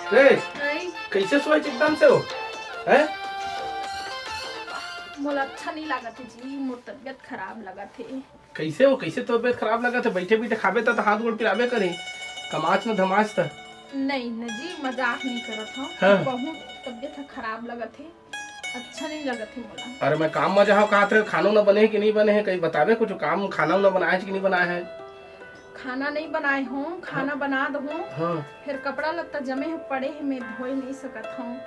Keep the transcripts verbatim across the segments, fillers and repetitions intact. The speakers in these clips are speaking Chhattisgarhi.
ए, नहीं। कैसे सोए एकदम से हो? हैं? मोला अच्छा नहीं लागत हे जी, मोर तबीयत खराब लागत हे। कैसे हो, कैसे तबीयत खराब लागत हे? बैठे बैठे खाबे त, त हाथ गोड़ पिराबे करे, कमाच न धमाच त। नहीं न जी, मजाक नहीं करत हूँ। हाँ। बहुत तबीयत खराब लागत हे, अच्छा नहीं लागत हे मोला। अरे मैं काम में जाहूँ, कहा थे खाना उना बने हे कि नहीं बने हे, कहीं बताबे कुछ काम, खाना उना बनाए हे कि नहीं बनाए हे? खाना नहीं बनाए हूँ, खाना हाँ। बना दहूँ। हाँ। फिर कपड़ा लत्ता जमे हे पड़े हे, मैं धोए नहीं सकत हूँ।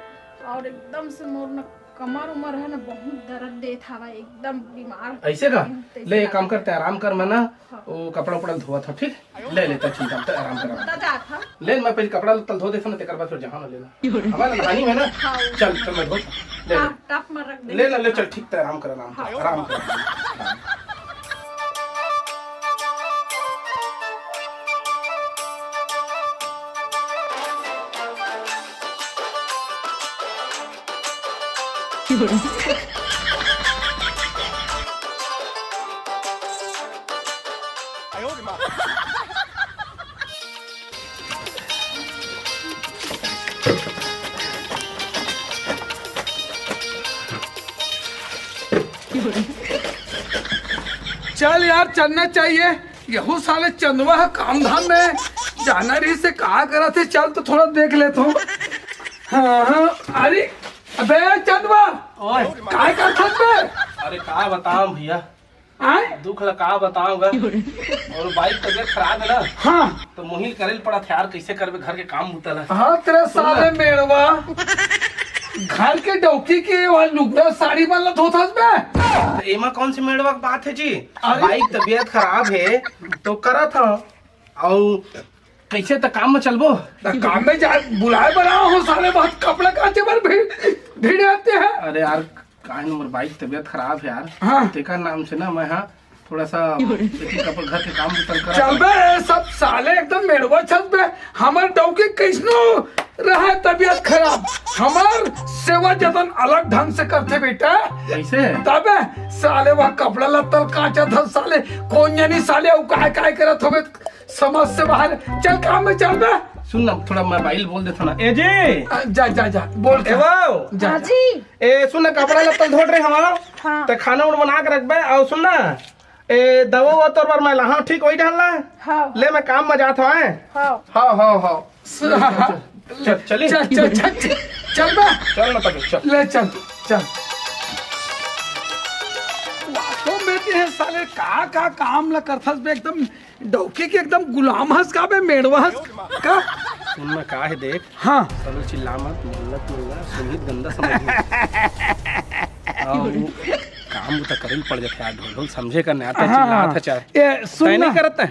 और एकदम से मोर न कमर उमर है ना, बहुत दर्द देत हवा, एकदम बीमार ऐसे का? हो गए हूँ, तैसे ले, एक काम लागत करते, है। आराम कर, मैं ना हाँ। वो कपड़ा उपड़ा धोवत हूँ, ठीक? ले, ले, तब चिंता मत, आराम कर, आराम बता कर। जात हूँ। ले, मैं पहले कपड़ा लत्ता धो देता ना, तेकर बाद फिर जहाँ ना लेना। हमारा नहानी है ना? हाँ, चल, चल, मैं धो। ले, ले। हाँ, टप में रख दे। ले, ले, ले, चल, ठीक, तय आराम कर, आराम कर, हाँ। आराम कर। चल यार, चलना चाहिए। यहू साले चंदवा ह काम धाम में जाना रहिस हे, का करत हे, चल तो थोड़ा देख लेत हूँ। हाँ, हाँ, अरे, अबे चंदवा, ओए। काय करत हस बे? अरे का बताऊं भैया, आय? दुख ला का बताऊं गा? और बाइक तबीयत खराब है ना, हाँ। तो मुहिल करे ल पड़त हे यार, कैसे करबे घर के काम बूता ला? हाँ, तेरे सुन ना। साले मेड़वा, घर के डौकी के वहाँ लुगड़ा साड़ी मन ला धोत हस बे? तो एमा कौन सी मेड़वा की बात है जी? अरे। बाइक तबीयत खराब है तो करत हूँ। अउ कैसे त काम में चलबो? त काम में जा, बुलाए बर आए हूँ साले, बहुत कपड़ा काचे बर भिड़, भिड़ आते हैं। अरे यार, काहे न मोर बाइक तबीयत खराब है यार। हाँ। तेकर नाम से ना मैं हाँ थोड़ा सा एती कपड़ा घर के काम उतल कर चल बे, ये सब साले एकदम मेड़वा छस बे। हमर डौकी कैसनो रहे तबीयत खराब, हमर सेवा जतन अलग ढंग से करथे बेटा। कैसे? तबे साले वह कपड़ा लत्ता ल काचत हस साले, कोन जनी साले अउ काय काय करत होबे समझ से बाहर। चल काम में चल बे। सुन ना, थोड़ा मोबाइल बोल देथों ना। ए जी। आ, जा, जा, जा, बोल ए के। बाऊ। जा, हाँ जा। जी। ए, सुन ना, कपड़ा लत्ता ल धोत रहे हमारा। हाँ। ते खाना उना बना के रखबे, अउ सुन ना, ए, दवा वो तोर बर मैं लाहूं, ठीक वही डाल ला। हाँ। ले, मैं काम में जात हूँ, हैं? हाँ। हाँ, हाँ, हाँ। चल, चल, चल, चल, चल, चल, चल बे। चल ना तबे, चल। ले, चल, चल। वास्तव में ते हे साले का, का काम ला करथस बे, एकदम डौकी के एकदम गुलाम हस का बे, मेड़वा हस का? सुन ना, का है देख, हाँ। तनु चिल्ला मत, मल्लत मल्ला, सुमित गंदा समझ ले। आओ, काम तो करे ल पड़ जाथे यार, ढोल ढोल समझे कर नहीं आता, हाँ, चिल्लात हाँ। हे चाहे। ए, सुन तय ना। नहीं करत हे।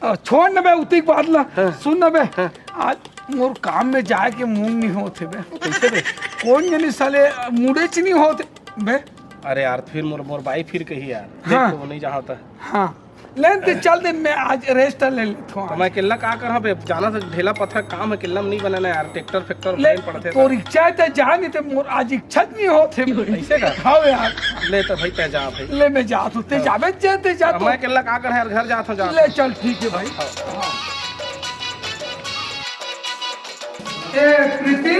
अ, छोड़ न बे, उतिक बात ला। हाँ। सुन न बे, हाँ। आज मोर काम में जाए के मूड नहीं होत हे बे। कैसे बे? कोन जनी साले मूडे च नहीं होत हे बे। अरे यार, फिर मोर, मोर बाई फिर कही यार। देख हाँ। तो वो नहीं जाहूं त। हाँ। ले ते चल दे, मैं आज रेस्ट ले लेथों तो आज। मैं अकेला का करहूं बे? जाना से ढेला पथरा काम अकेला में नहीं बने ना यार, ट्रैक्टर फैक्टर ले, उठाए पड़थे तोर त। इच्छा हे ते जा, नहीं ते मोर आज इच्छा नहीं होत हे। ऐसे का? हाँ यार। ले तो भाई, तय जा भाई। ले मैं जात हूँ, ते हाँ। जाबे जे, ते जा अब तो। मैं अकेला का करहूं यार, घर जात हूँ, जा। ले चल, ठीक है भाई। हाँ। ए प्रीति,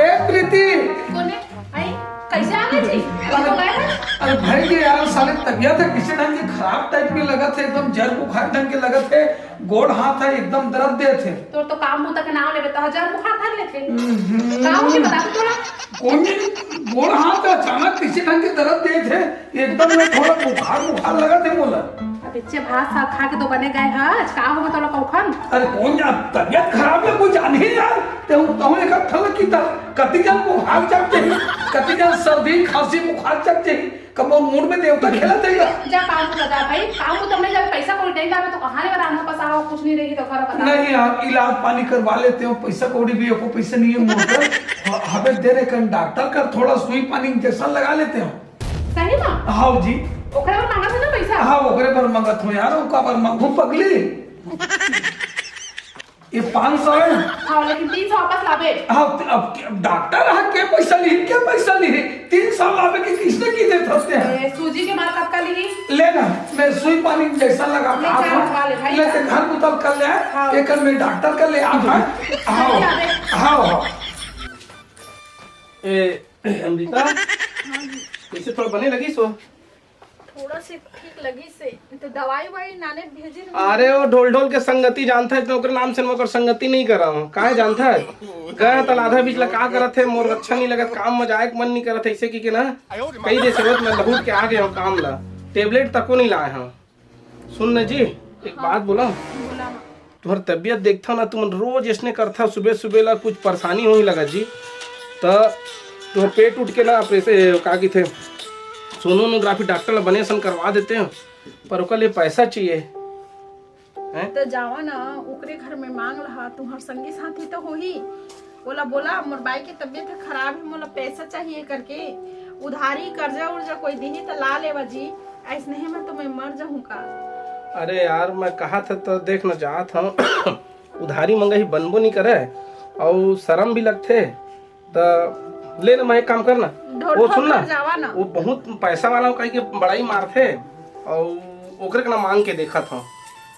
ए प्रीति। कोन हे? आई, कैसे आ गए जी? अरे, अरे भाई के यार, साले तबीयत हे किसी ढंग के खराब टाइप में लगथे, एकदम जर बुखार ढंग के लगथे, गोड़ हाथ हे एकदम दर्द देथे। तोर तो काम बूता के नाम लेबे त हजार बुखार धर लेथे। हम्म। का होगे बता तो तोला? कोन जनी गोड़ हाथ अचानक किसी ढंग के दर्द देथे, एकदम में थोड़ा बुखार बुखार लगथे मोला। अब बच्चे भात साग खा के तो बने गए हस, का होगे तोला कौखन? अरे कोन जनी तबीयत खराब हे, कोई जाने यार, ते हूँ, तहूँ एक ठन ल किथस, कति झन बुखार चढ़ जाही, कति झन सर्दी खांसी बुखार चढ़ जाही, कब मूड में देवता खेलत हे का? जा काम बूता जा भाई, काम बूता में जा, पैसा कौड़ी नहीं लावे तो कहाँ ले बना पसाओ, कुछ नहीं रही तो घर बता। नहीं यार, इलाज पानी करवा लेते हो, पैसा कौड़ी भी एको पैसा नहीं है मोर कर। ह-, हबे दे रे कन डॉक्टर कर, थोड़ा सुई पानी इंजेक्शन लगा लेते हो। सही में? हाँ जी। ओकरे बर मांगत हो ना पैसा? हाँ, ओकरे बर मांगत हो यार, ओका बर मांगू पगली। ये पाँच सौ है। हाँ, लेकिन तीन सौ वापस लाबे। हाँ, अब, अब डॉक्टर ह के पैसा लिही, के पैसा लिही? तीन सौ लाबे के किसने की देत हस तें? ए, सूजी के मार कतका लिही? ले ना, मैं सुई पानी जैसा लगा ले, चाय मंगवा ले भाई, ले, चाय। ते घर उतर कर ले आए, हाँ। एक मैं डॉक्टर कर ले आता है। हाँ, लाबे। हाँ, हाँ। ए, अमृता, हाँ जी। कैसे थोड़ा बने लगी सो? थोड़ा से ठीक लगी से, तो दवाई वाई नाने भेजे रहे। अरे, वो ढोल ढोल के संगति जानता है, तो ओकर नाम से मैं ओकर संगति नहीं कर रहा हूँ। काहे जानता है? गए तल आधा बीच ला का करत है, मोर अच्छा नहीं लगत, काम में जाए के मन नहीं करत है, ऐसे की के ना, कई दे से रोज मैं लहुट के आ गया हूँ काम ला, टेबलेट तको नहीं लाए हूँ। सुन न जी, एक हाँ। बात बोला। बोला ना। तुहर तबीयत देखथव ना, तुमन रोज इसने करथव, सुबह सुबह ला कुछ परेशानी होही लगा जी। त तुहर पेट उठ के ना, ऑपरेशन, का कहिथे, सोनोनोग्राफी डॉक्टर ला बने असन करवा देते हैं, पर ओकर लिए पैसा चाहिए। हैं? त जावा ना, ओकरे घर में मांग लहा, तुहर संगी साथी तो होही, ओला बोला, "मोर बाई के तबीयत ह खराब है, मोला पैसा चाहिए," करके। उधारी, कर्जा उर्जा कोई दिही त ला लेवा जी, ऐसने ही मैं तो मैं मर जाहूं का। अरे यार, मैं कहा था तो देख न जात हूँ। उधारी मंगही बनबो नहीं करे, और शर्म भी लगथे। त ले ना, मैं एक काम कर ना, ढोल वो ढोल सुन ना, कर जावा ना। वो बहुत पैसा वाला कह के बड़ाई मारथे, और ओकरे के ना मांग के देखत हूँ,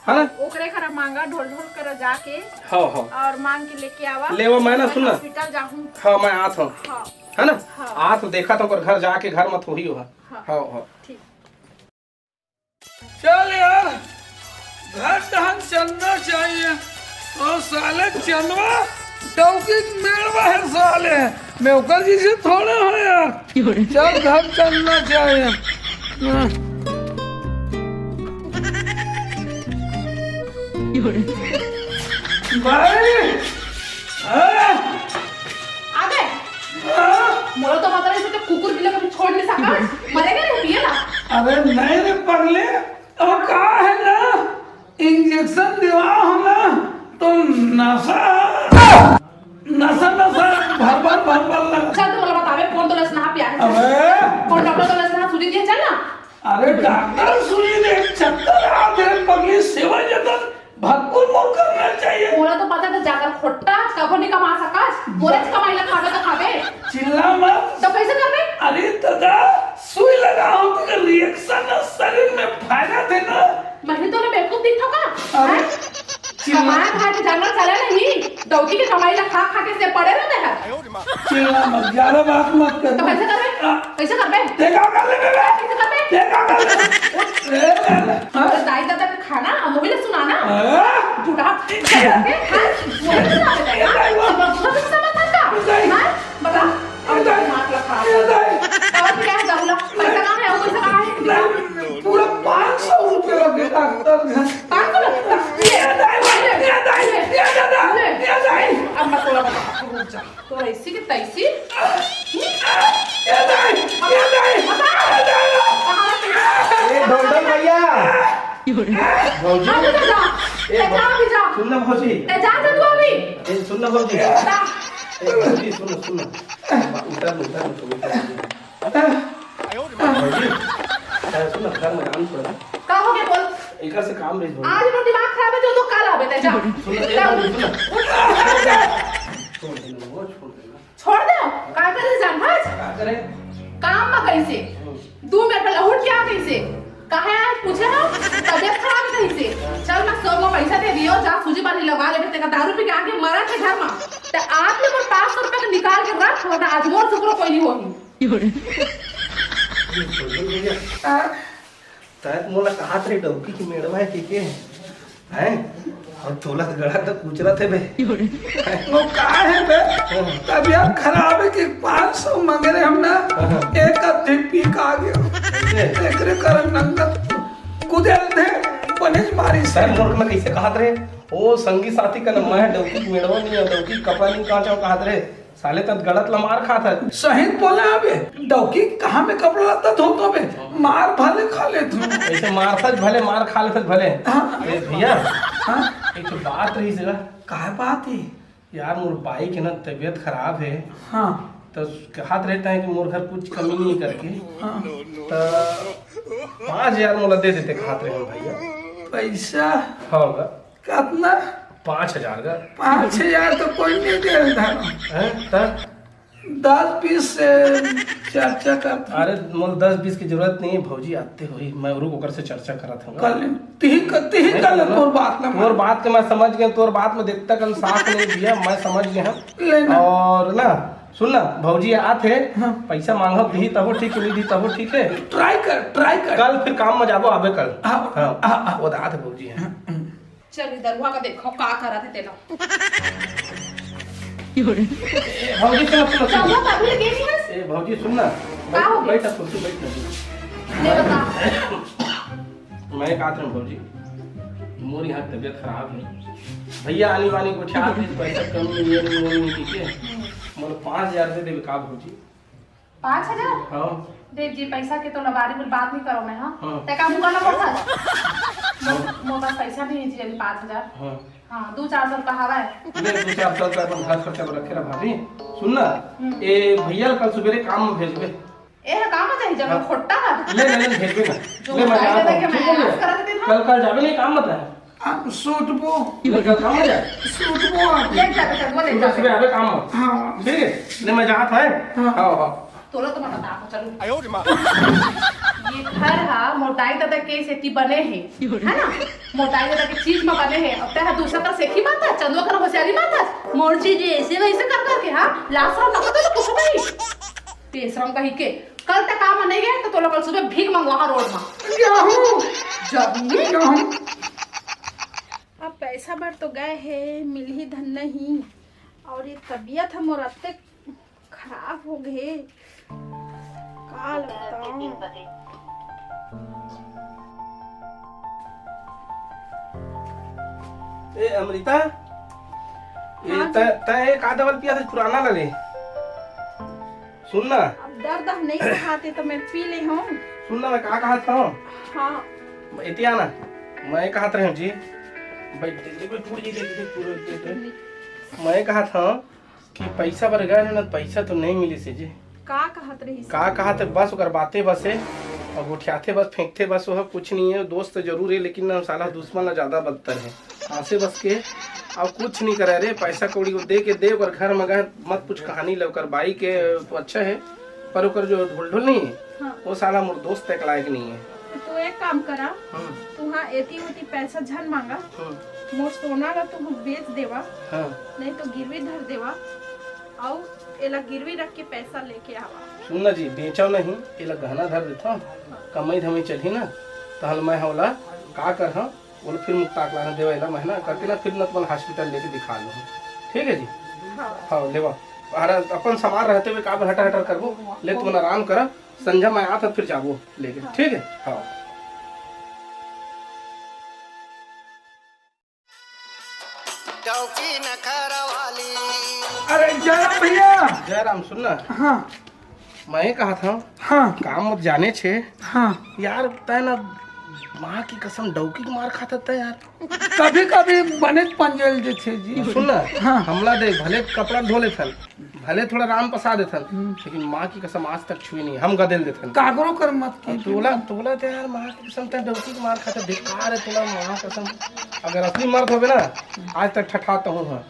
है ना? ओकरे करा मांगा, ढोल ढोल करा जाके। हाँ, हाँ। और मांग के लेके आवा। ले वो मैं ना, मैं सुन ना। हॉस्पिटल जाहूँ। हाँ, मैं आत हूँ। हाँ। है ना? हाँ। आत हूँ, देखत हूँ ओकर घर जाके, घर मत होही हो। हाँ। हाँ, हाँ। ठीक। चल यार, घर तहन चलना चाहिए। तो साले चंदवा डौकी के मेड़वा है साले, मैं ओकर जैसे थोड़े हो यार। चल घर चलना चाहिए। भाई, हाँ? आ गए? हाँ? मोला तो पता नहीं, तो कुकुर बिल्ला कभी छोड़ नहीं सका। मरे गए रे, पिए ला। अरे नहीं रे पगले, अब का है ना, इंजेक्शन दिवा हो ना, तो नशा, नशा, नशा, भरभर, भरभर लगा। चल, तू मोला बतावे, कौन तो लस नहा पिया है? अबे। कौन डॉक्टर तो लस नहा सूजी दिए, चल ना। अरे डॉक्टर सूजी दे, चक्कर आते हैं, पगली सेवा जतन भरपूर मोर करना चाहिए। मोला तो पता था, जाकर खोट्टा, कभो नहीं कमा सकस। मोरे च कमाई ला खाबे तो खाबे। चिल्ला मत। तो कैसे करबे? अरे दादा, सुई लगाओ तो रिएक्शन शरीर में फायदा थे ना। मैं ही तो ना बेवकूफ दिखता का? अरे, हैं? चिल्ला। हमारे घर के जानवर चले नहीं, डौकी के कमाई ला खा खा के से पड़े रहते हैं। चिल्ला मत, ज्यादा बात मत कर। तो कैसे करबे? आ। कैसे करबे? देखा कर ले बे। कैसे करबे? देखा कर ले। उठ। ए, ए, ए, हाँ? तो दाई दादा के खाना, हम वही ला सुनाना। हाँ? बूढ़ा। ए, ए, हाँ? वही ला सुना देता है। ए, ए, वो। अब बुढ़ा तो समझ सकता। ए, ए। हाँ? बता। अब ए, ए। दिमाग लगा। ए, ए। और क्या है, दारू ला? पैसा कहाँ है? और पैसा कहाँ है? नहीं, पूरा पाँच सौ रुपये का बेटा, डॉक्टर। पाँच सौ रुपये? ये दाई, ये दाई, ये दादा, ये दाई। अब मैं थोड़ा बता, रुक जा। तो ऐसी की तैसी। ये दाई, ये दाई, ये दाई। ए, ढोलढोल भैया। भौजी। हाँ, जा, जा। ए, जा, जा, जा। सुन ना भौजी। ए, जा, जा तू अभी। ए, सुन ना भौजी। जा। ए, भौजी, सुन ना, सुन ना। उतर, उतर, उतर, उतर। भौजी, ए, सुन ना, घर में काम छोड़ ना। का हो गया बोल? एकर से काम रही भौजी। आज तो दिमाग खराब है, जो तो कल आवे, जा। सुन ना, ए, जा। भौजी, सुन ना। उठ। छोड़ देना, वो छोड़ देना। छोड़ दे, का करे जान भाज? का करे? काम में कैसे? हम्म। दू मिनट पहले उठ क्या कैसे? काहे आज पूछे हो? तबियत खराब है कैसे? चल मैं सौ को पैसा दे दियो, जा सूजी पानी लगवा ले, तेरा दारू पी के आके मरा थे घर में। ते आप लोग पाँच सौ रुपया के निकाल के रख, वरना आज मोर सुकरो कोई नहीं होगी। ये भैया। हाँ? तैं तो मोला कहत रहे डौकी के मेड़वा है के के, हैं? और तोला तो गड़ा तो कुचरत है बे। वो का है बे? हाँ। तबियत खराब है कि पाँच सौ मांगे रहे हम ना, हाँ, हाँ। एक अद्धी पी का आ गया। कैसे? एकरे कारण नंगत कुदेल थे, बनेच मारी से। सर, मोर में कैसे कहत रहे? ओ संगी साथी का ना, मैं डौकी के मेड़वा नहीं है, डौकी के कपड़ा नहीं कांचा कहत रहे। साले तत गलत ला मार खात हस। सही बोला अबे, डौकी कहाँ में कपड़ा लत्ता धोत हबे? मार भले खा ले तू। ऐसे मार सच भले, मार खा ले सच भले। हाँ। ए भैया, हाँ? एक ठो बात रही जरा। का बात है? यार, मोर बाई के ना तबीयत खराब है। हाँ। तो कहत रहता है कि मोर घर कुछ कमी नहीं करके। हाँ। तो पाँच हजार मोला दे देते कहत रहे हम भैया। पैसा? हाँ बा। कितना? पाँच हजार का। पाँच हजार तो कोई नहीं दे रहा। हैं? तब? दस बीस से चर्चा करता। अरे, मोल दस बीस की जरूरत नहीं है, भौजी आते हुई, मैं रुक ओकर से चर्चा करत हूँ। कर ले। तिही कर, तिही नहीं, कर ले, सुनो, तोर बात ना तोर मान। बात के मैं समझ गया, तोर बात में देखता कल साथ नहीं दिया, मैं समझ गया हूँ। ले ना। और ना, सुन ना, भौजी आत है, हाँ। पैसा मांगो, दी तबो ठीक है, नहीं दी तबो ठीक है। Try कर, try कर। कल फिर काम में जाबो, आबे कल। हाँ, हाँ, हाँ, हाँ। वो आत है भौजी है। चल, इधर हुआ का देखो, का करत हे तेला। ए, भौजी, सुन, सुन, सुन। चलो, तभी लगे नहीं है। ए, भौजी, सुन ना। का हो गया? बैठ, बैठ, कुर्सी बैठ ना। ले बता। मैं का था भौजी, मोर यहाँ तबीयत खराब है। भैया आनी वानी को छाप दी, पैसा कम नहीं है, नहीं, नहीं, ठीक है। हम्म। मतलब पाँच हजार दे देवे का भौजी? पाँच हजार? हाँ। देव जी, पैसा के तो लबारी में बात नहीं करो मैं, हाँ? हाँ। ते का मुँह करना पड़ता है? हाँ। मोर पास पैसा नहीं है जी, अभी पाँच हजार। हाँ। हाँ, दो चार सौ रुपया हवा है। ले, दो चार सौ रुपया अपन घर खर्चा पर रखे रहा भाभी। सुन ना, हम्म। ए भैया कल सुबेरे काम में भेजबे। ए, हाँ, काम में चाहिए, जब हाँ। खोट्टा है। ले, ले, ले, भेजबे ना। जो ले, मैं बताई जाता हूँ। कि मैं ठीक है? आज करा देते ना। कल, कल जाबे नहीं काम में तो है। आप सूट पो। ले, कल काम में जा। सूट पो आप। ले जा बेटा, वो ले जा। सुबह सुबह आबे काम में। हाँ। ठीक है? ले, मैं जात है। हाँ। हाँ, हाँ। तोला तो मैं बता को चलू। ये घर हा मोटाई दादा के सेती बने हे, है ना? मोटाई दादा के चीज में बने हे। अब तैं हा दूसरा का सेती माता, चंदवा कर होशियारी माता। मोर चीज ऐसे वैसे कर करके, हाँ? लास्ट राउंड तक तो कुछ नहीं। तीसरा कही के, कल तक काम नहीं गया तो तोला कल सुबह भीख मंगवा हा रोड में। जाहूँ। जाहूँ। जाहूँ। अब पैसा बर तो गए हे, मिलही धन नहीं। और ये तबीयत ह मोर अतेक खराब हो गे, का ल बताऊं? ए अमृता, ए हाँ त-, जी। तैं ए का दवा ल पिया था पुराना ला ले? सुन ना। अब दर्द ह नहीं सहाते तो मैं पी ले हूँ। सुन ना, मैं का कहा था? हाँ। एती आ ना, मैं कहा था जी, बैठ, देख, देख, टूट जी, देख, देख, पूरा देख, देख। मैं कहा था कि पैसा बर गए ना, पैसा तो नहीं मिली से जी। का कहत रही से? का कहत, बस ओकर बातें बस है, और गोठियाथे बस, फेंकथे बस, वह कुछ नहीं है। दोस्त जरूर है, लेकिन ना साला दुश्मन ना ज्यादा बदतर है। आसे बस के, अब कुछ नहीं करे रे, पैसा कौड़ी को दे के दे, ओकर घर में गए, मत पूछ कहानी ले, ओकर बाई के तो अच्छा है, पर ओकर जो ढोल ढोल नहीं है, हाँ। वो साला मोर दोस्त तक लायक नहीं है। तो तू एक काम करा, हम्म। तू हाँ एती ओती पैसा झन मांगा, हम्म। मोर सोना ला तू बेच देवा, हाँ। नहीं तो गिरवी धर देवा, अउ एला गिरवी रख के पैसा लेके आवा। सुन ना जी, बेचव नहीं, एला गहना धर देथव, हाँ। कमाई धमाई चलही ना, तहन मैं ह ओला का करहूँ, ओला फिर मुक्ता के लाना देवा एला महीना करके ना, फिर ना तुमन हॉस्पिटल लेके दिखा लो, ठीक है जी? हाँ। हाँ, लेवा। अरे अपन सामान रहते हुए काबर हटर हटर करबो, ले तुमन आराम करा, संझा मैं आत फिर जाबो लेके, हाँ। ठीक है? हाँ। डौकी नखरा वाली। अरे जयराम भैया। जयराम, सुन ना। हाँ। मैं कहा था, हाँ। काम मत जाने छे। हाँ। यार, तै ना माँ की कसम डौकी के मार खाता था यार। कभी कभी बने पंजल जे छे जी। सुन ना, हाँ। हमला दे, भले कपड़ा धो ले थन, भले थोड़ा राम पसा देथन, हम्म। लेकिन माँ की कसम आज तक छुई नहीं, हम गदेल देथन। काकरो कर मत की अब तोला, तोला तो यार माँ की कसम, तै डौकी के मार खाता, बेकार है तोला माँ कसम। अगर असली मर्द होबे ना, आज तक ठठात हूँ, हाँ।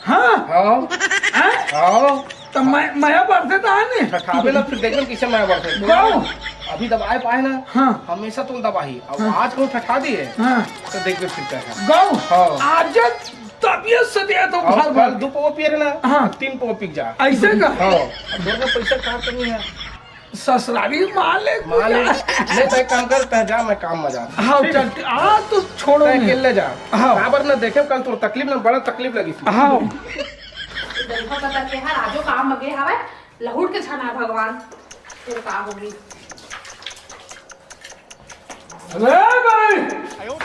हाँ? हाँ? हाँ। तो मैं, मया बढ़ते तो आने। ठठाबे ना, फिर देखबे कैसे मया बढ़ते। गौ। अभी दबाए पाए ना, हाँ। हमेशा तुम दबाही। अब हाँ। आज कहूँ ठठा दिए, हाँ। तो देखबे फिर क्या है। गौ। हाँ। आज तबियत से दिया तो और भर कल भर। दो पौवा पिए रहे ना, हाँ। तीन पौवा पी जा। ऐसे का? हाँ। अब तोर का पैसा कहाँ कमी है? ससुरारी मालिक मालिक। नहीं, तो एक काम कर, तै जा, मैं काम में जा। हाँ, ठीक है? चल, आ, तो छोड़ो तै नहीं। अकेले जा। हाँ। काबर न देखे, कल तोर तकलीफ न, बड़ा तकलीफ लगी थी। हाँ। देखो, पता के हर आजो काम मगे हवे, लहुट के छना भगवान। फिर का होगी? अरे भाई,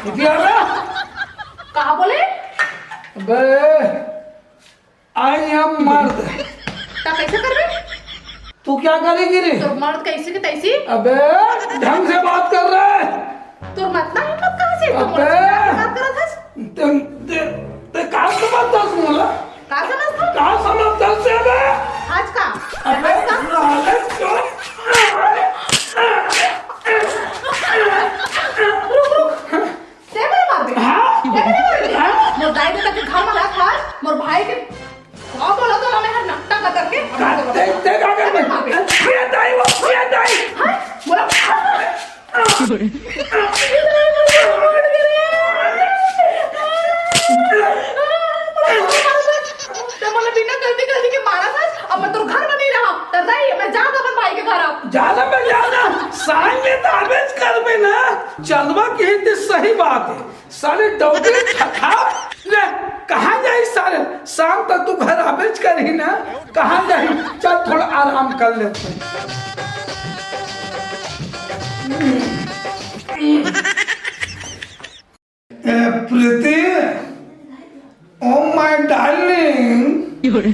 इधर आ। का बोले? अबे, I am मर्द। ता कैसे करबे? तू क्या करेगी रे? तो मर्द कैसे के तैसी? अबे, ढंग से बात कर रहे। तोर मतना हिम्मत कहाँ से? तो अबे। मर्द से बात करत हस? ते, ते, ते का समझता है मोला? का समझता? का समझता है बे? आज का? अबे, आज का? साले चुप। रुक, रुक। ते मेरे मार दे। हाँ? ते मेरे मार दे। हाँ? मोर दाई बेटा के जाना बे जाना, साँझ में तो आबेच करबे ना। चंदवा कही ते सही बात है, साले डौकी ठठा। ले, कहाँ जाही साले? शाम तक तो घर आबेच करही ना, कहाँ जाही? चल, थोड़ा आराम कर लेते हैं। ए, प्रीति, ओ माय डार्लिंग, अरे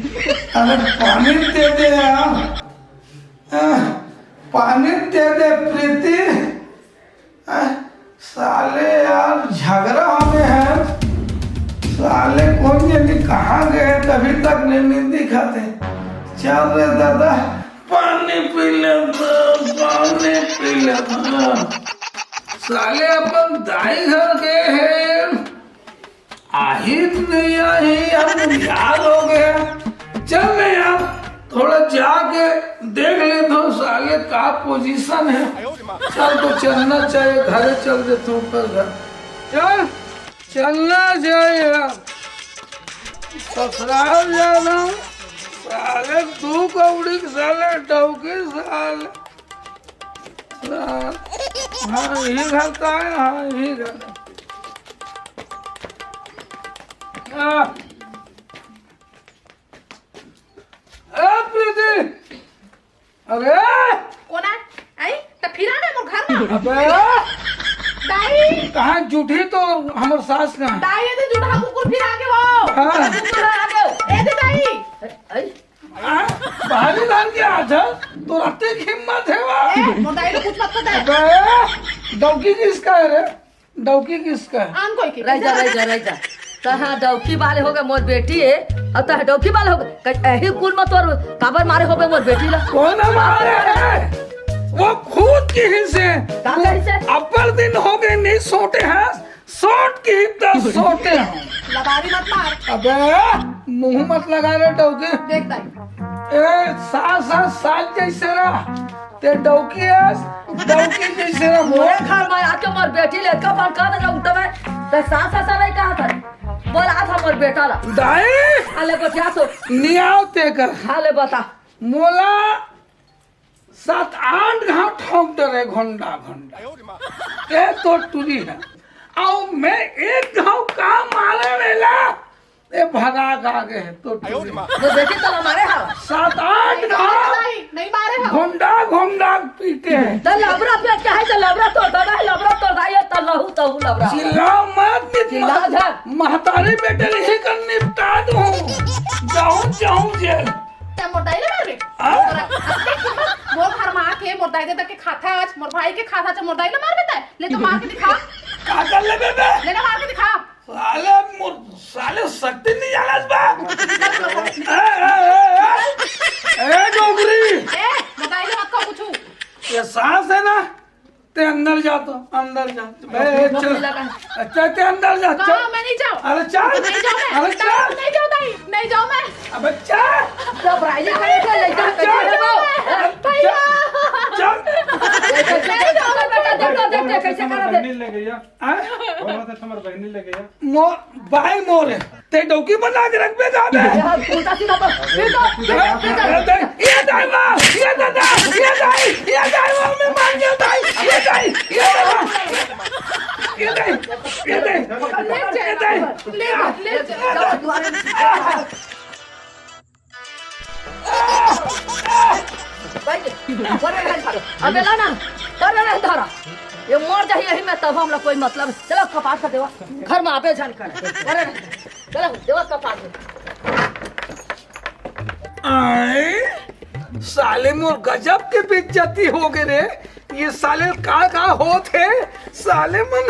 पानी दे दे यार। आ, पानी दे दे प्रीति। आ, साले यार झगड़ा हो गए हैं। साले कौन जाने कहाँ गए, तभी तक नहीं, नहीं दिखाते। चल रे दादा, पानी पी ले, पानी पी ले। साले अपन दाई घर गए हैं, आही तो नहीं आही, हम याद हो गया। चल ना यार, थोड़ा जाके देख ले तो साले का पोजीशन है। चल तो चलना चाहिए, घरे चल दे तू ऊपर घर। चल, चलना चाहिए यार। ससुराल जाना, साले दू कौड़ी के साले डौकी साले। हाँ, यही घर तो है, हाँ, यही घर है। हाँ। ए, प्रीति! अरे! कोन आय? आई? त फिर आ गए मोर घर में। अबे! दाई! कहाँ जूठी तो हमर सास कहाँ? दाई, ये तो जूठा कुकुर फिर आ गए हो। हाँ। कुकुर आ गए हो। ए दे दाई। आई? हाँ? भारी डाल के आज है? तो राते की हिम्मत है वा? ए, मोर दाई लो कुछ मत कर दे। अबे! डौकी किसका है रे? डौकी किसका है? आन कोई की। रह जा, रह जा, रह जा। तहाँ डौकी वाले हो गए मोर बेटी है, और तहाँ डौकी वाले हो गए। कहीं एही कुल में तोर काबर मारे हो गए मोर बेटी ला? कौन है मारे है? वो खुद की ही से। का कही से? अब्बल दिन हो गए नहीं सोते हैं, सोट की ही दस सोते हैं। लबारी मत मार। अबे, मुंह मत लगा रे डौकी। देख दाई। ए, सास, सास, सास जैसे रहा। ते डौकी है, डौकी जैसे रहा। मोरे घर में आके मोर बेटी ले का बन का दे उठबे। ते सास, सास नहीं कहा था। बोला था मोर बेटा ला। दाई! अले बतिया तो। नियाव ते कर। हाँ, ले बता। मोला सात आठ घाव ठोक डरे घोंडा घोंडा। ए तो टूरी है। आओ मैं एक घाव का मारे वेला, ए भगा के आगे है तो टूरी। वो बेटी तो हमारे हाल। सात आठ घाव नहीं, नहीं मारे हो। घोंडा घोंडा पीटे हैं। तो लबरा पेट के है तो लबरा तोड़ दो, नहीं लबरा तोड़ दो, ये तो लहू तहू लबरा। चिल्लाओ मत, चिल्ला जा। महतारी बेटे नहीं कर निपटा दूं। जाऊं, जाऊं जेल। ते मोर दाई ले मारबे? हाँ? तोरा अतेक हिम्मत, मोर घर में आके मोर दाई ददा के खाता आज, मोर भाई के खाता आज, मोर दाई ले मारबे ते? ले तो मार के दिखा। का कर लेबे बे? ले ना मार के दिखा। साले मोर, साले शक्ति नहीं जानस बा। ए, ए, ए, ए, ए, डोकरी। ए, मोर दाई ले मत कहो कुछ। ये सास है ना, ते अंदर जा तो, अंदर जा। बे, ए, चल। अच्छा, ते अंदर जा, चल। मैं नहीं जाऊँ। अरे चल। नहीं जाऊँ मैं। अरे चल। नहीं जाऊँ दाई, नहीं जाऊँ मैं। अबे चल। घबराइले करे थे, लइका अरे कैसे चल। है वो? भैया। चल। लइका कैसे नहीं जाऊँ। बेटा, देख, देख, देख, कैसे कर दे। बहनी ले गई है। हाँ? बोला था तुम्हारी बहनी ले गई है। मो-, भाई मोरे, ते डौकी बना के रखबे का बे? यार, उल्टा सीधा तो, फिर तो, फिर तो, फिर तो। अरे दाई, ये दाई माँ, ये दादा, ये दाई, ये दाई माँ, मैं मार गया दाई, ये दाई, ये दाई माँ, ये दाई, ये दाई, ले जा, ये दाई। ले जा, ले जा। बैठ, परे रह धरा। अबे ला ना, परे रह धरा। ये मर जाही यही में, तब हमला कोई मतलब। चलो कपाट का देवा, घर में आबे झन कर। परे रह, चलो देवा कपाट में। आए, साले मोर गजब के बेइज्जती हो गए रे। ये साले का का होत हे? साले मन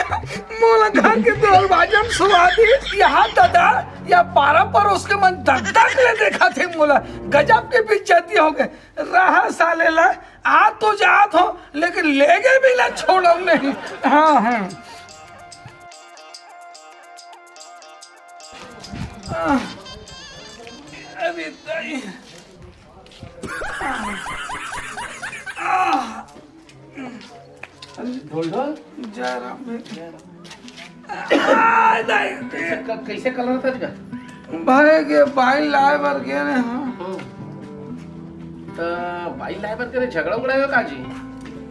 मोला घर के दरवाजा में सुवा दिस। यहाँ दादा, या पारा परोस के मन दग दग ले देखत हे मोला। गजब के बेइज्जती हो गए। रहा साले ला, आ तो जात हो, लेकिन लेगे भी ला छोड़ो नहीं। हाँ, हाँ। आह, अरे दाई। आह। ढोल ढोल। जय राम बेटा। आह, दाई। कैसे क-, कैसे कलर था इसका? भाई के भाई लाए बर गए ने, हाँ। हम्म। अ, बाई लाए बर करे झगड़ा उगड़ा हे का जी?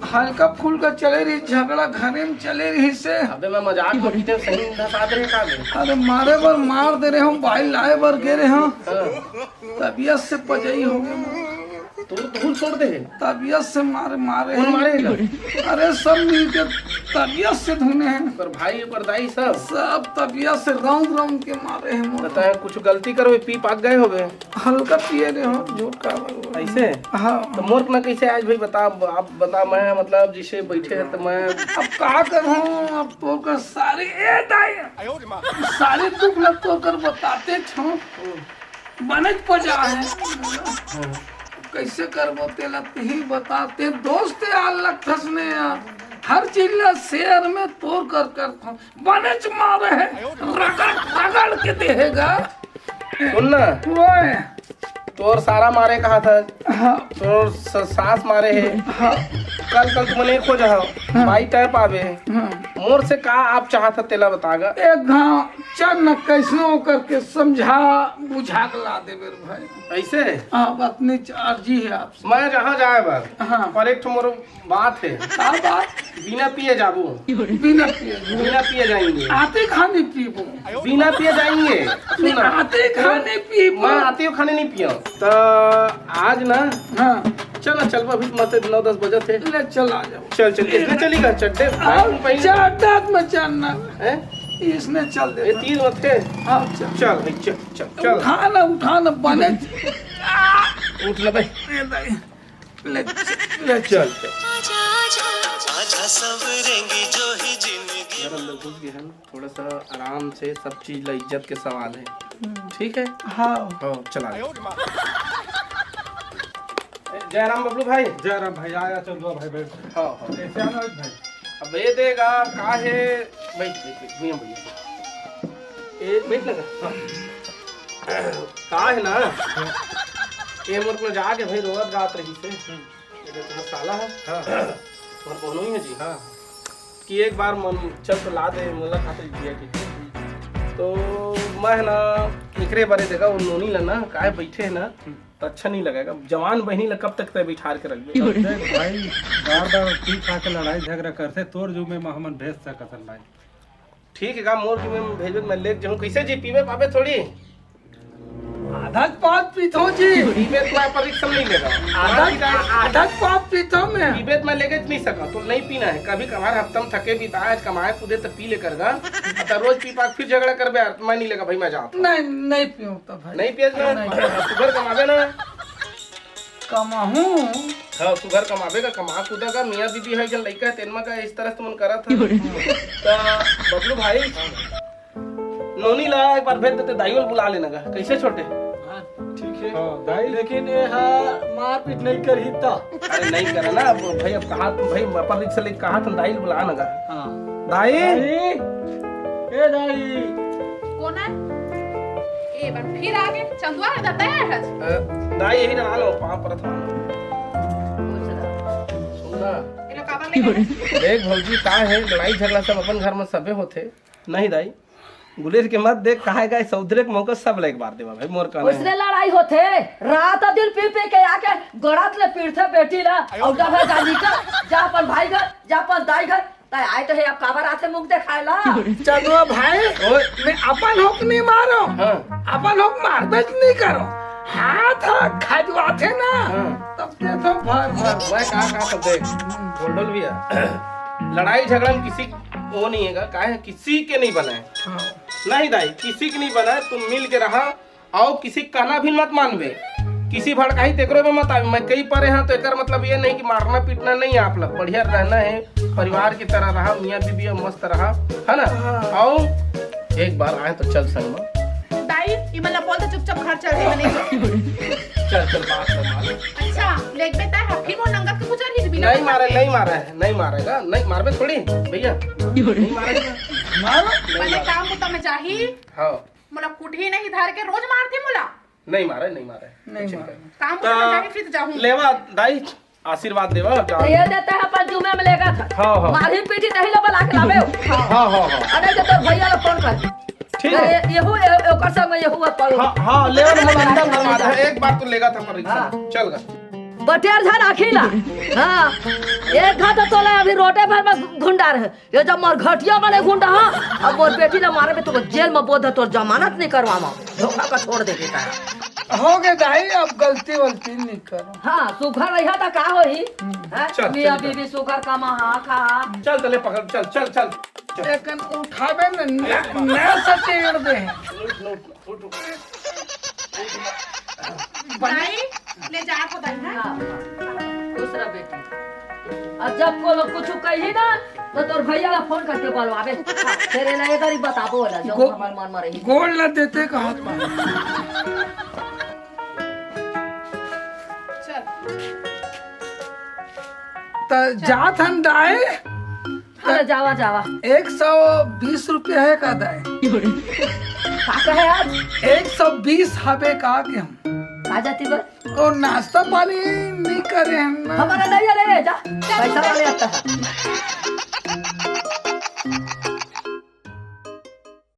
हल्का फुल्का चले रही झगड़ा, घरे में चले रही से। अबे मैं मजाक में पीटे सही धसात रहे का बे? अरे मारे बर मार दे रहे हूँ, बाई लाए बर गे रहे हूँ। हाँ। तबियत से पजई हो गए। तू तो भूल छोड़ दे। तबियत से मारे, मारे कौन हैं। मारे है? अरे सब मिलके तबियत से धुने हैं। पर भाई, पर दाई सब? सब तबियत से रौंद रौंद के मारे हैं मोर। पता है, कुछ गलती करो, पी पाक गए होबे। हल्का पिए रहे हो, झूठ का बोल। ऐसे? हाँ। तो मोर ना कैसे आज भाई बता, आप बता, मैं मतलब जिसे बैठे हैं तो मैं अब का करूँ, अब तो कर सारी, ए दाई, सारी दुख लग तो कर बताते छो। बनेच पजा है। हाँ। कैसे करबो तेला तिही बताते, दोस्त यार लग फंसने यार, हर चीज ला शेयर में तोड़ कर कर था। बनेच मारे है, रगड़ रगड़ के देहेगा। सुन ना। ओए। तोर सारा मारे कहा था। हाँ। तोर स-, सास मारे है। हाँ। कल कल तुमने खोजा हो। हाँ। भाई तय पावे। हाँ। मोर से का आप चाहत ह तेला बतागा। एक घाव चल न कैसनो करके समझा बुझा के ला दे मेरे भाई। ऐसे? आप अपनी अर्जी है आपसे। मैं जहाँ जाए बर। हाँ। पर एक ठो मोर बात है। का बात? बिना पिए जाबो। बिना पिए जाबो। बिना पिए जाएंगे। आते खाने पीबो। बिना पिए जाएंगे। सुन नहीं, ना। आते खाने पीबो। मैं आते खाने नहीं पिया। तो आज ना। हाँ। चल ना, चल अभी मत नौ दस बजे थे। ले चल आ जाओ। चल चल, इसने चली का चड्डे। हाँ, पहन। चड्डा में चलना। हैं? इसने चल दे। ये तीन मत के। हाँ, चल। चल भाई, चल, चल, चल। उठा ना, उठा ना, बने। उठ ले भाई। ये भाई। ले, ले चल। यार, अंदर घुस गए हैं, थोड़ा सा आराम से, सब चीज ला इज्जत के सवाल है। हम्म। ठीक है? हाँ। हाँ, चला। जय राम बबलू भाई। जय राम भाई, आया चंदुआ भाई, बैठ। हाँ, हाँ। कैसे आना है भाई? अब ये देगा, का है? बैठ, बैठ, बैठ, भैया, भैया। ए, बैठ ना कर। हाँ। का है ना? ये मोर अपना जाके भाई रोवत गात रही से। हम्म। ये तो तुम्हारा साला है। हाँ। तुम्हारा बहनों ही है जी। हाँ। कि एक बार मन चल तो ला दे, मुलाकात बिया की। तो मैं है ना, एकरे बारे देखा, वो नोनी ला ना, काहे बैठे है ना, हम्म। तो अच्छा नहीं लगेगा। जवान बहिनी ला कब तक तय बिठार के रखबे? देख भाई, बार बार पी खा के लड़ाई झगड़ा करथे, तोर जो में हमन भेज सकत हन भाई। ठीक है का, मोर जो में भेजबे, मैं लेके जाऊँ, कैसे जी पीबे पाबे थोड़ी? आधा पात पीथो जी। पीबे तो मैं परीक्षा नहीं लेगा। आधा, आधा पात पीथो मैं। पीबे तो मैं लेके नहीं सका, तो नहीं पीना है। कभी कभार हफ्ता में थके भी था, आज कमाए कूदे तो पी लेकर गा। अब तो रोज पी पाक फिर झगड़ा करबे यार, मैं नहीं लेगा भाई, मैं जाता हूँ। नहीं, नहीं पीऊँ तो भाई। नहीं पिए ना? नहीं। सुगर कमाबे ना? कमाहूँ। हाँ, सुगर कमाबे का, कमा कूदा का, मियाँ बीबी है, जन लइका है, तेनमा का इस तरह से तुमन करत है। तो बबलू भाई, नोनी ला एक बार भेज देते, दाई ला बुला लेना का। कैसे छोटे? हाँ, ठीक है। हाँ, दाई। लेकिन ये हा मारपीट नहीं करही ता। अरे नहीं करा ना, अब भाई, अब कहा तुम भाई, अपन रिक्शा लेके कहा तुम दाई ला बुला ना का। हाँ। दाई। दाई। ए दाई। कौन है? ए बार फिर आगे चंदुआ है, दादा है आज। अ, दाई यही रहा लो, पाँव परत हूँ। सुन ना। ये लो काबर ले गए? देख भौजी, का है, लड़ाई झगड़ा सब अपन घर में सबे होथे। नहीं दाई, गुलेर के मत देख, कहाय गाय सौदरे के मौका सब ला एक बार देवा भाई, मोर कहना है। उसने लड़ाई होथे, रात दिन पी पी के आके गड़त ले पीटथे बेटी ला, और डर है जा निकल, जा अपन भाई घर, जा अपन दाई घर, तय आए तो है अब काबर आथे मुख देखाए ला। चंदुआ भाई, ओए। मैं अपन होक नहीं मारो, हाँ। अपन होक मारबे नहीं करो, हाथ खजुआथे ना, हाँ। तब देखो भर भर। मैं का, का तो देख, ढोल ढोल भैया, लड़ाई झगड़ा में किसी वो नहीं है, काहे किसी के नहीं बनाए। हाँ। नहीं दाई, किसी के नहीं बनाए, तुम मिल के रहा, आओ किसी का कहना भी मत मानबे, किसी भड़काही तेकरो में मत आवे। मैं कई परे हाँ, तो एकर मतलब ये नहीं कि मारना पीटना नहीं है आप लोग, बढ़िया रहना है, परिवार की तरह रहा, मियाँ बीबी अब मस्त रहा, है ना? हाँ। आओ एक बार आए तो चल संग में। दाई, ये मतलब बोल तो चुपचाप घर चल दे, मैं नहीं जाऊँ। चल, चल, बात कर, मार। अच्छा, लेक बेटा, हफी मोर नंगत के गुजर ही बिना नहीं मारे, नहीं मारे, नहीं मारेगा, नहीं मारबे थोड़ी, भैया, नहीं मारेगा। मारो। पहले काम को तो मैं चाही। हाँ। मोला कुटही नहीं धर के रोज मारथे मोला। नहीं मारे, नहीं मारे। नहीं मारे। काम को तो मैं चाही, फिर जाहूँ। लेवा, दाई, आशीर्वाद देवा, जान। ये देते हैं अपन जुमे में लेगा था। हाँ, हाँ। मारी पीटी नहीं लो, बुला के लावे हो। हाँ, हाँ, हाँ। अरे, जो तोर भैया ला फोन कर। ठीक है। ये, ये हु-, ये, ये ओकर संग ये हुआ पाओ। हाँ, हाँ, लेवा ना, हम अंदर बनवा दे। एक बार तो लेगा था पर रिक्शा। हाँ। चल गा। पटेल झन आखी ला। हाँ, एक घात तोला अभी रोटे भर में घुंडा रहे। ये जब मोर घटिया बने घुंडा, हाँ, अब मोर बेटी ला मारे में तो जेल में बोध, तोर जमानत नहीं करवामा। धोखा का छोड़ दे बेटा। हो गए दाई, अब गलती वलती नहीं करो। हाँ, सुघर रहिया त का होही? हाँ, चल, मियाँ चल, चल। बीबी सुघर कमा, हाँ, खा। चल, तले पकड़, चल, चल, चल, चल। एकन उठावे न, न, न सटेड़ दे। उठ, उठ, उठ, उठ। भाई, ले जा को दाई, हाँ? हाँ, खुश रह बेटी। अब जब को लोग कुछ कही ना, तो तोर भैया ला फोन करके बोलवावे। हाँ, तेरे ला ये तारी बताबो वाला, जो गो-, हमार मन में रही। गोड़ ला देते कहत बा। चल। त जात हन दाई। अरे जावा, जावा। एक सौ बीस रुपया है का दाई? का कहे आज? एक सौ बीस हबे का के हम? का जाती बर? ओ नाश्ता पानी नहीं करे हम ना। हमारा नहीं है, नहीं है, जा। पैसा वाले आता है।